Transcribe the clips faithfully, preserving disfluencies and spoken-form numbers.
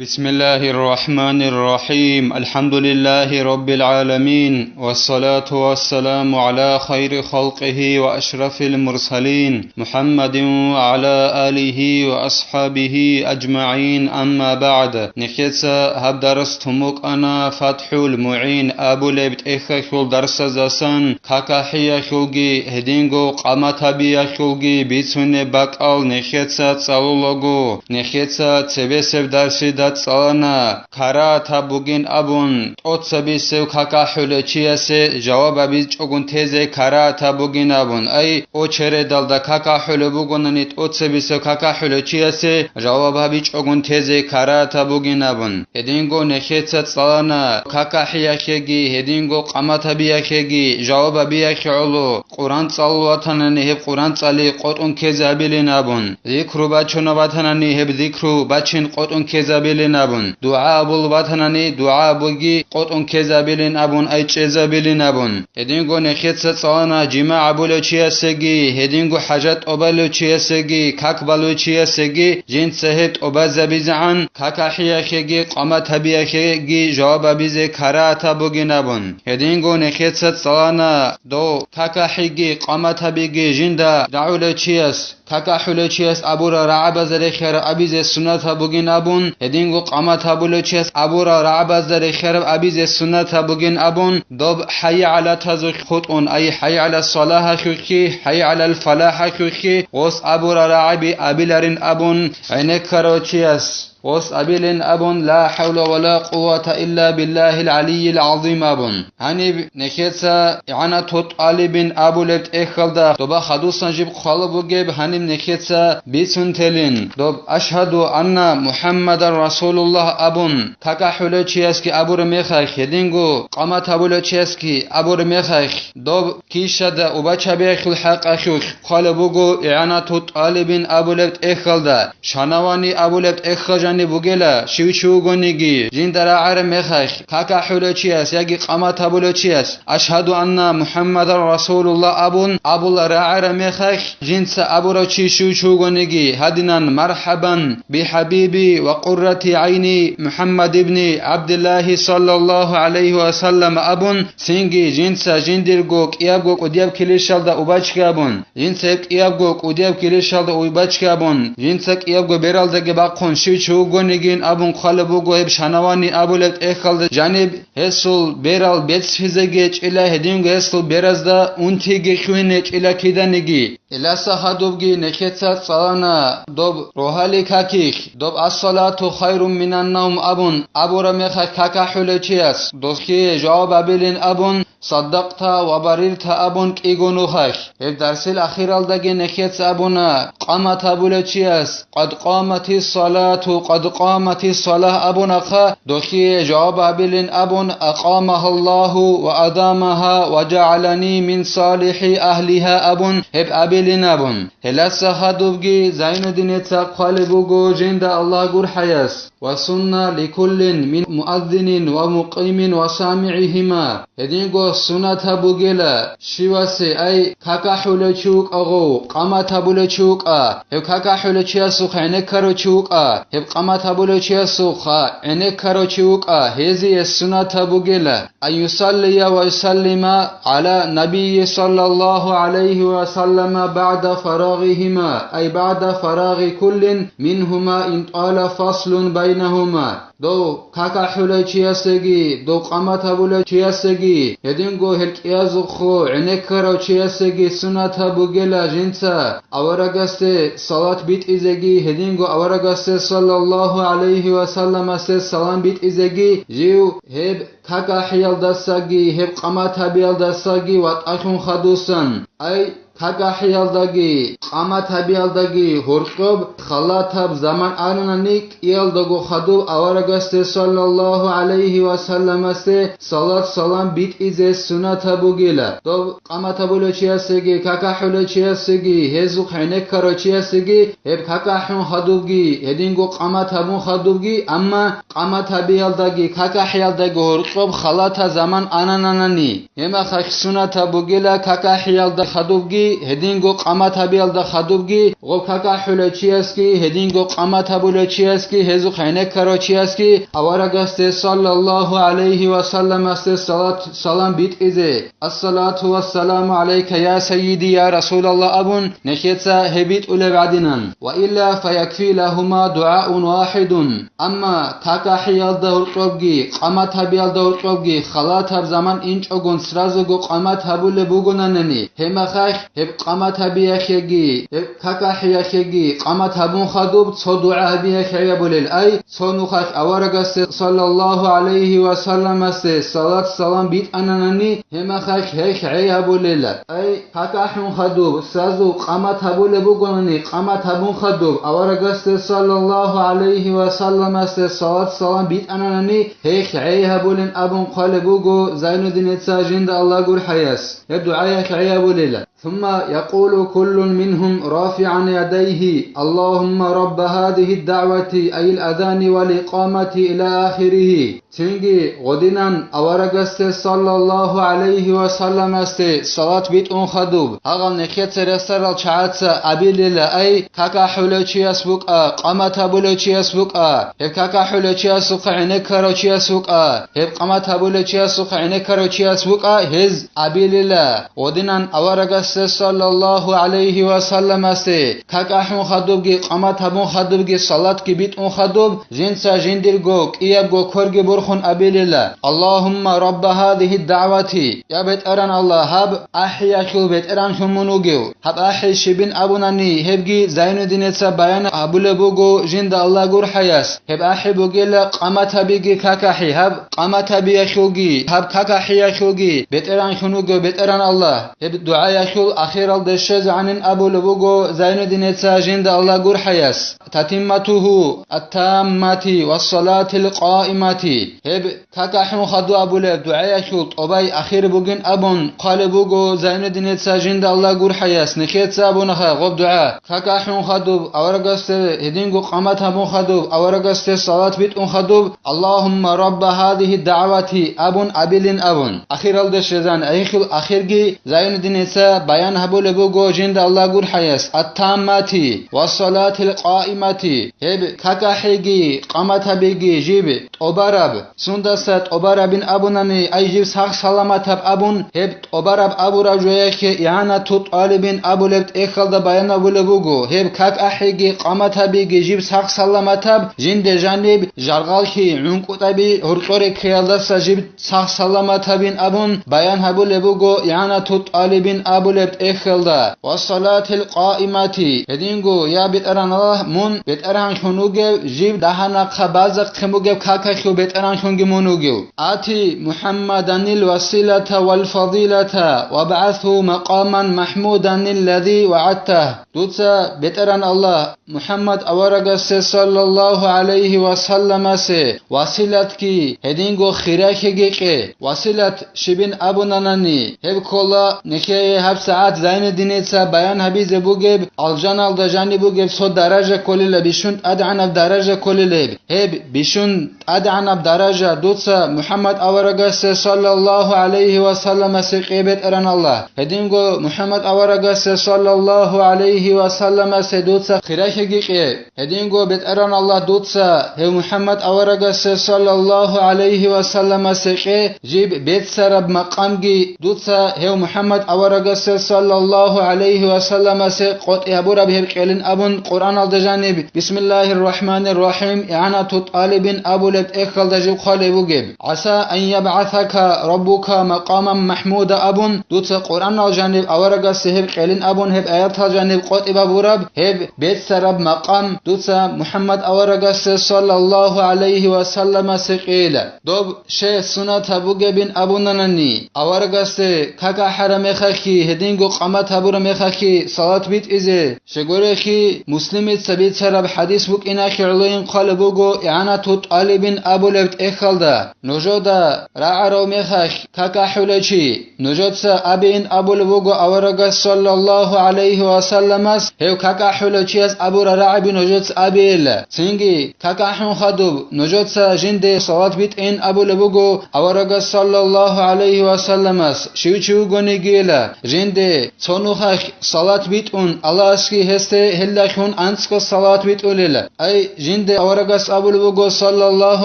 بسم الله الرحمن الرحيم. الحمد لله رب العالمين. والصلاة والسلام على خير خلقه وأشرف المرسلين محمد وعلى آله وأصحابه أجمعين. أما بعد. Нехеца гьаб дарс тумукъана ФатхӀул МугӀин абулеб тӀехьалъул дарсаздасан какахӀиялъулги гьединго къаматабиялъулги бицунеб бакӀал нехеца цӀалулаго, нехеца цебесеб дарсида цӀалана, карагьатаб бугин абун, тӀоцабисев какахӀулев чиясе жаваб гьабичӀогун тезе карагьатаб бугин абун, ай, о чередалда какахӀулев бугонани, тӀоцабисев какахӀулев чиясе жаваб гьабичӀогун тезе карагьатаб бугин абун. Гьединго нехеца цӀалана какахӀиялъеги, гьединго къаматабиялъеги, жаваб гьабиялъе гӀоло, Къуран цӀалулев ватанани гьеб Къуран цӀали къотӀун ккезабилин абун, зикру бачунев ватанани гьеб зикру бачин къотӀун ккезабилин абун, дугӀа абулев ватанани дугӀа абуги къотӀун ккезабилин абун, ай чӀезабилин абун. Гьединго нехеца цӀалана жимагӀ абулев чиясеги, гьединго хӀажат тӀобалев чиясеги, как балев чиясеги, жинца гьеб тӀобазабизегӀан, какахӀиялъеги къаматабиялъеги жаваб гьабизе карагьатаб бугин абун. Гьединго нехеца цӀалана дов какахӀиги къаматабиги жинда рагӀулев чияс, какахӀулев чияс абурал рагӀабазда рехияраб абизе суннатаб бугин абун, гьединго къамат гьабулев чияс абурал рагӀабазда рехияраб абизе суннатаб бугин абун, доб хӀайи гӀалатазухъ хутӀун, ай хӀайи гӀала салагьалъухъги, хӀайи гӀалал фалахӀалъухъги гъос абурал рагӀаби абиларин абун, гӀенеккарав чияс гъос абилин абун, ла хӀавла ва ла къуввата илла биллагьил гӀалиййил гӀазим абун. Гьаниб нехеца игӀанату тӀалибин абулеб тӀехьалда доба хадусан жиб хъвалеб бугеб, гьаниб нехеца бицун телин. Доб «Ашгьаду анна МухӀаммадан Расулуллагь» абун, какахӀулев чиясги абураб мехалъ, гьединго къамат гьабулев чиясги абураб мехалъ, доб кищада убачабиялъул хӀакъалъулъ хъвалеб буго игӀанату тӀалибин абулеб тӀехьалда. Шанавани абулеб тӀехьа жаниб бугела, щив чи вугониги, жинда рагӀараб мехалъ, какахӀулев чияс яги къамат гьабулев чияс, «Ашгьаду анна МухӀаммадан Расулуллагь» абун, абула рагӀараб мехалъ, жинца абурав чи щив чи вугониги, гьадинан, «МархӀабан бихӀабиби ва къуррати гӀайни МухӀаммад ибни ГӀабдиллагьи саллаллагьу гӀалайгьи ва саллам» абун, цинги жинца жиндирго кӀиябго кӀудияб килищалда убачги абун, Жинца гьеб кӀиябго кӀудияб килищалда уйбачги абун, жинца кӀиябго бералдаги бахъун щив чи вугонигин абун хъвалеб буго гьеб шанавани абулеб тӀехьалда жаниб, гьесул берал бецлъизеги гьечӀила, гьединго гьесул беразда унтиги хьугьин гьечӀила киданиги. Гьеласа гьадубги нехеца цӀалана доб рогьалил какихь, доб «Ассалату хайрун минан навм» абун абураб мехалъ какахӀулев чияс, досие жаваб гьабилин абун, «Саддакъта ва барирта» абун кӀиго нухалъ. Гьеб дарсил ахиралдаги нехеца абуна, къамат гьабулев чияс, «Къад къаматис салату, къад къаматис салагь» абунахъа, дохие жаваб гьабилин абун, «Акъамагьаллагьу ва адамагьа ва жагӀалани мин салихӀи агьлигьа» абун, гьеб абилин абун. Гьеласа гьадубги Зайнуддинеца хъвалеб буго жинда Аллагь гурхӀаяс. «Ва сунна ликуллин мин муаззинин ва мукъимин ва самигӀигьима». Гьединго суннатаб бугела, щивасе, ай, какахӀулев чи вукӀагъов, къаматабулев чи вукӀа, гьев какахӀулев чиясухъа гӀенеккарав чи вукӀа, гьеб къаматабулев чиясухъа гӀенеккарав чи вукӀа, гьезие суннатаб бугела. «Ан юсаллия ва юсаллима гӀала набийи саллаллагьу гӀалайгьи ва саллама багӀда фарагъигьима, ай багӀда фарагъи куллин мингьума ин тӀала фаслун байнагьума». Дов какахӀулев чиясеги, дов къамат гьабулев чиясеги, гьединго гьел кӀиязухъо гӀенеккарав чиясеги суннатаб бугела жинца аварагасде салат битӀизеги, гьединго аварагасде саллаллагьу гӀалайгьи ва салламасде салам битӀизеги, жив гьеб какахӀиялдасаги, гьеб къамат гьабиялдасаги ватӀалъун хадусан, ай, какахӀиялдаги, къамат гьабиялдаги гьоркьоб халатаб заман ананани, кӀиялдаго хадуб аварагасде саллаллагьу гӀалайгьи ва салламасде салат-салам битӀизе суннатаб бугела. Доб къамат гьабулев чиясеги, какахӀулев чиясеги, гьезухъ гӀенеккарав чиясеги, гьеб какахӀун хадубги, гьединго къамат гьабун хадубги, амма къамат гьабиялдаги какахӀиялдаги гьоркьоб халата заман анананани, гьемахъахь суннатаб бугела какахӀиялда хадубги, Гьединго къамат гьабиялда хадубги, гъоб какахӀулев чиясги, гьединго къамат гьабулев чиясги, гьезухъ гӀенеккарав чиясги аварагасде саллаллагьу гӀалайгьи ва салламасде салат-салам битӀизе, «Ассалату вассаламу гӀалайка, я сайиди, я Расулаллагь», абун, нехеца гьеб битӀулеб гӀадинан. Ва илла фаякфи лагьума дугӀаун вахӀидун. Амма какахӀиялда гьоркьобги, къамат гьабиялда гьоркьобги халатаб заман инчӀогун сразуго къамат гьабулеб бугонанани, гьемахъахь гьеб къамат гьабиялъеги, гьеб какахӀиялъеги къамат гьабун хадуб цо дугӀа гьабиялъ гӀей гьабулел, ай, цо нухалъ аварагасде саллаллагьу гӀалайгьи ва салламасде салат-салам битӀананани, гьемахъахь гьелъ гӀей гьабулел, ай, какахӀун хадуб, сразу къамат гьабулеб бугони, къамат гьабун хадуб, аварагасде саллаллагьу гӀалайгьи ва салламасде салат-салам битӀананани, гьелъ гӀей гьабулин абун хъвалеб буго Зайнуддиница жинда Аллагь гурхӀаяс. Гьеб дугӀаялъ гӀей гьабулела. ثم يقول كل منهم رافعا يديه: اللهم رب هذه الدعوة، أي الأذان والإقامة، إلى آخره. Цинги гъодинан аварагасде саллаллагьу гӀалайгьи ва салламасде салат битӀун хадуб, гьагъал нехеца ресарал чагӀаца абилила, ай, какахӀулев чияс вукӀа, къамат гьабулев чияс вукӀа, гьеб какахӀулев чиясухъа гӀенеккарав чияс вукӀа, гьеб къамат гьабулев чиясухъа гӀенеккарав чияс вукӀа, гьез абилила. Гъодинан аварагасде саллаллагьу гӀалайгьи ва салламасде какахӀун хадубги, къамат гьабун хадубги, салатги битӀун хадуб, жинца жиндирго кӀиябго кверги борхун абилила: «Аллагьумма рабба гьадигьи дагӀвати», я БетӀеран Аллагь, гьаб ахӀиялъул БетӀеранлъун мун вугев. Гьаб ахӀи щибин абунани, гьебги Зайнуддиница баян гьабулеб буго жинда Аллагь гурхӀаяс. Гьеб ахӀи бугела къамат гьабиги какахӀи, гьаб къамат гьабиялъулги, гьаб какахӀиялъулги БетӀеранлъун вугев БетӀеран Аллагь. Гьеб дугӀаялъул ахиралде щвезегӀанин абулеб буго Зайнуддиница жинда Аллагь гурхӀаяс: «Татимматугьу аттаммати ва салатил къаимати». Гьеб какахӀун хадуб абулеб дугӀаялъул тӀобай ахир бугин абун хъвалеб буго Зайнуддиница жинда Аллагь гурхӀаяс. Нехеца абунаха гъоб дугӀа. КакахӀун хадуб аварагасде гьединго къамат гьабун хадуб, аварагасде салат битӀун хадуб, «Аллагьумма рабба гьадигьи дагӀвати» абун абилин абун. Ахиралде щвезан, гьелъул ахирги Зайнуддиница баян гьабулеб буго жинда Аллагь гурхӀаяс: «Аттаммати ва салатил къаимати», гьеб какахӀиги къамат гьабиги жиб тӀобараб, сундаса тӀобарабин абунани, ай жиб сах-саламатаб абун, гьеб тӀобараб абураб жоялъе игӀанату тӀалибин абулеб тӀехьалда баян гьабулеб буго, гьеб какахӀиги къамат гьабиги жиб сах-саламатаб, жинде жаниб жаргалъи гӀункӀутӀаби гьоркьоре ккеялдаса жиб сах-саламатабин абун баян гьабулеб буго игӀанату тӀалибин абулеб тӀехьалда. «Ва салатил къаимати», гьединго, я БетӀеран Аллагь, мун БетӀеранлъун вугев, жиб дагьа-нахъа базахъин бугеб какахьул БетӀеранлъунги мун вугев. «Ати МухӀаммаданил василата вал фадилата, вабгӀасгьу макъаман махӀмуданиллази вагӀадтагь». Дуца, БетӀеран Аллагь, МухӀаммад аварагасде саллаллагьу гӀалайгьи ва салламасе василатги гьединго хиралъиги кье. Василат щибин абунанани, гьеб ккола нехее гьабсагӀат Зайнуддиница баян гьабизе бугеб, алжаналда жаниб бугеб цо даража кколила, бищун тӀадегӀанаб даража кколилеб. Гьеб бищун тӀадегӀанаб даража дуца МухӀаммад аварагасде саллаллагьу гӀалайгьи ва салламасе кье, БетӀеран Аллагь. Гьединго МухӀаммад аварагасде саллаллагьу гӀалайгьи ва салламасе дуца хиралъиги кье. Гьединго, БетӀеран Аллагь, дуца гьев МухӀаммад аварагасде саллаллагьу гӀалайгьи ва салламасе кье, жиб беццараб макъамги дуца гьев МухӀаммад аварагасде саллаллагьу гӀалайгьи ва салламасе къотӀи гьабураб гьеб кьелин абун Къуръаналда жаниб, Бисмиллагьир рахӀманир рахӀим, игӀанату тӀалибин абулеб тӀехьалда жиб хъвалеб бугеб. «ГӀаса ан ябгӀасака раббука макъаман махӀмуда» абун, дуца Къуръанал жаниб аварагасде гьеб кьелин абун, гьеб аятал жаниб къотӀи бабураб, гьеб беццараб макъам дуца МухӀаммад аварагасде саллаллагьу гӀалайгьи ва салламасе кьейила. Доб щай сунат гьабугебин абунанани, аварагасде какахӀараб мехалъги, гьединго къамат гьабураб мехалъги салат битӀизе, щегорехи, Муслимица бицараб хӀадис букӀиналъе гӀолоин хъвалеб буго игӀанату тӀалибин абулеб тӀехьалда, нужеда рагӀарав мехалъ какахӀулев чи, нужеца абейин абулеб буго аварагас саллаллагьу гӀалайгьи ва салламас, гьев какахӀулев чияс абураб рагӀаби нужеца абейила. Цинги какахӀун хадуб, нужеца жинде салат битӀейин абулеб буго аварагас саллаллагьу гӀалайгьи ва салламас, щив чи вугонигийила, жин Жинде цо нухалъ салат битӀун, Аллагьасги гьесде гьелдалъун анцӀго салат битӀулела. Ай, жинде аварагас абулеб буго, саллаллагьу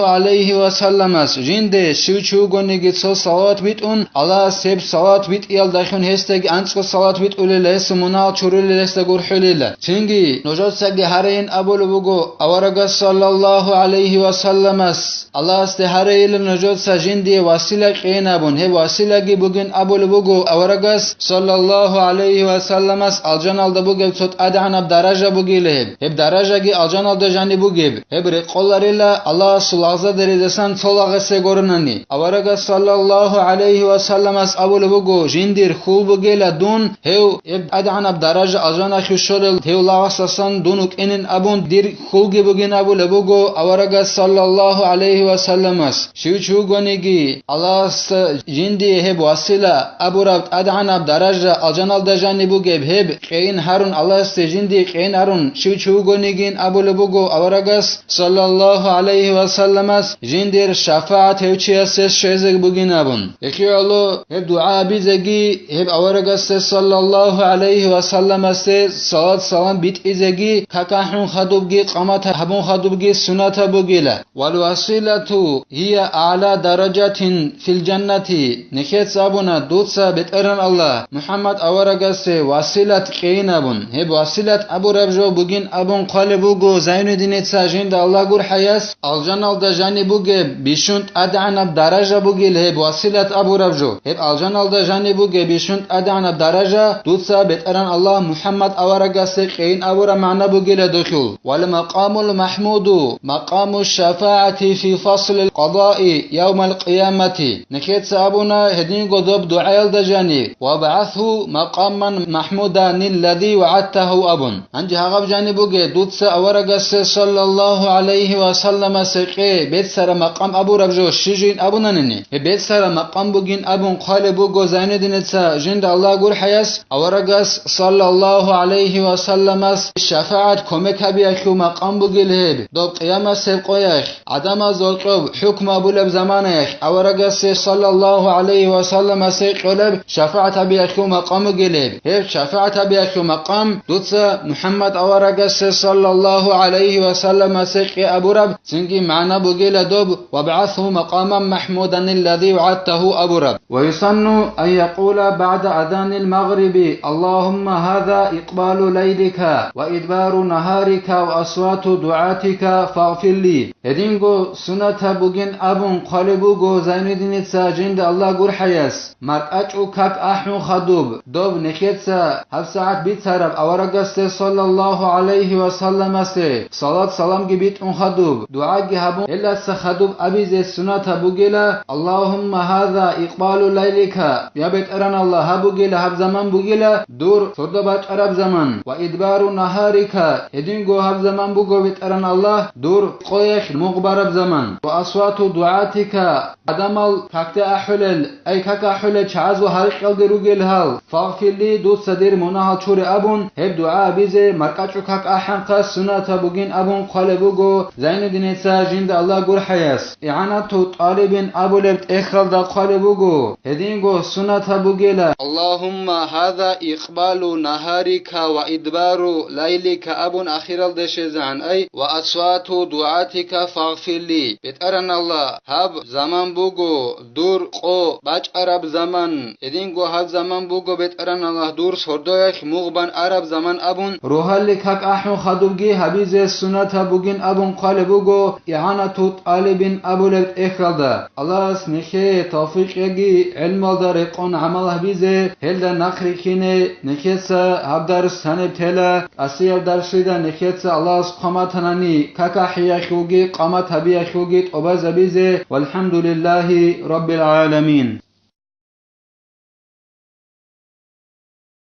гӀалайгьи ва салламас, жинде щив чи вугониги цо салават битӀун, Аллагьас гьеб салават битӀиялдалъун гьесдаги анцӀго салават битӀулела, гьесул мунагьал чурулел, гьесда гурхӀулела. Цинги нужецаги гьарейин абулеб буго аварагас, саллаллагьу гӀалайгьи ва салламас, Аллагьасде гьарейила нужеца жиндие васила кьейин абун, гьеб василаги бугин абулеб буго аварагас, саллаллагьу гӀалайгьи ва салламас, алжаналда бугеб цо тӀадегӀанаб даража бугила гьеб. Гьеб даражаги алжаналда жаниб бугеб. Гьеб рекъоларила Аллагьасул лагъзадеридасан цо лагъасе гуронани. Аварагас, саллаллагьу гӀалайгьи ва салламас, абулеб буго, жиндир хьул бугела дун, гьев, гьеб тӀадегӀанаб даража алжаналъув щолел гьев лагъасдасан дун вукӀинин абун, дир хьулги бугин абулеб буго аварагас, саллаллагьу гӀалайгьи ва салламас. Щив чи вугониги, Аллагьасда жиндие гьеб васила абураб тӀадегӀанаб даража алжаналда жаниб бугеб, гьеб кьейин гьарун, Аллагьасде жиндие кьейин гьарун, щив чи вугонигин абулеб буго аварагас, саллаллагьу гӀалайгьи ва салламас, жиндир шафагӀат гьев чиясе щвезе бугин абун. Гьелъие гӀоло гьеб дугӀа абизеги, гьеб аварагасде, саллаллагьу гӀалайгьи ва салламасде, салат-салам битӀизеги, как ахӀун хадубги, къамат гьабун хадубги суннатаб бугила. Вал василату гьия аъла даражатин фил жаннати, нехеца абуна, дуца, БетӀеран Аллагь, МухӀаммад аварагасде василат кьейин абун, гьеб василат абураб жо бугин абун хъвалеб буго Зайнуддиница, жинда Аллагь гурхӀаяс, алжаналда жаниб бугеб бищун тӀадегӀанаб даража бугила гьеб василат абураб жо. Гьеб алжаналда жаниб бугеб бищун тӀадегӀанаб даража дуца, БетӀеран Аллагь, МухӀаммад аварагасде кьейин абураб магӀна бугила дохьул. Вал макъамул махӀмуду макъаму шафагӀати фи фаслил къадаи явмал къиямати. Нехеца абуна гьединго доб дугӀаялда жаниб: «ВабгӀатгьу макъаман махӀмуданиллади вагӀадтагьу», – абун. Гьанже гьагъаб жаниб буге, дуца аварагасде, саллаллагьу гӀалайгьи ва салламасде, кье беццараб макъам абураб жо щижин абунанани. Гьеб беццараб макъам бугин абун хъвалеб буго Зайнуддиница, жинда Аллагь гурхӀаяс, аварагас, саллаллагьу гӀалайгьи ва салламас, шафагӀат, кумек гьабиялъул макъам бугила гьеб, доб къиямасеб къоялъ, гӀадамазда гьоркьоб хӀукму гьабулеб заманаялъ аварагасде, саллаллагьу гӀалайгьи ва салламасде, кьолеб шафагӀат гьабиялъул макъам бугила гьеб. Гьеб шафагӀат гьабиялъул макъам дуца МухӀаммад аварагасде, саллаллагьу гӀалайгьи ва салламасде, кье абураб цинги магӀна бугила доб: «ВабгӀатгьу макъаман махӀмуданиллади вагӀадтагьу» абураб. ويسن أن يقول بعد أذان المغرب: اللهم هذا إقبال ليلك وإدبار نهارك وأصوات دعاتك فاغفر لي. Гьединго суннатаб бугин абун хъвалеб буго Зайнуддиница, жинда Аллагь гурхӀаяс, маркӀачӀул как ахӀун хадуб, доб нехеца гьабсагӀат бицараб аварагасде, саллаллагьу гӀалайгьи ва салламасде, салат-саламги битӀун хадуб, дугӀаги гьабун, гьелдаса хадуб абизе суннатаб бугила: «Аллагьумма гьаза икъбалу лайлика», я БетӀеран Аллагь, гьаб бугила, гьаб заман бугила дур сордо бачӀараб заман, «ва идбару нагьарика», гьединго гьаб заман буго, БетӀеран Аллагь, дур къоялъ мугъ бараб заман, «ва асвату дугӀатика», гӀадамал какде ахӀулел, ай как ахӀулел чагӀазул гьарикьалде ругел гьал, «фагъфирли», дуца дир мунагьал чуре абун, гьеб дугӀа абизе маркӀачӀул как ахӀанхъа суннатаб бугин абун хъвалеб буго Зайнуддиница, жинда Аллагь гурхӀаяс. «ИгӀанату тӀалибин» абулеб тӀехьалда хъвалеб буго, гьединго суннатаб бугила: «Аллагьумма гьаза икъбалу нагьарика ва идбару лайлика», абун ахиралде щвезегӀан, ай, «ва асвату дугӀатика фагъфирли», БетӀеран Аллагь, гьаб заман буго дур къо бачӀараб заман, гьединго гьаб заман буго, БетӀеран Аллагь, дур сордоялъ мугъ бан араб заман абун, рогьалил как ахӀун хадубги гьабизе суннатаб бугин абун хъвалеб буго ИгӀанату тӀалибин абулеб тӀехьалда. Аллагьас нехее тавфикъ яги гӀелмалда рекъон гӀамал гьабизе, гьелда нахъ рихьине. Нехеца гьаб дарс гьаниб тела, тӀасияб дарсида нехеца Аллагьас хъваматанани, как ахӀиялъулги къамат гьабиялъулги тӀубазабизе. ВалхӀамдулиллагьи раббил гӀаламин.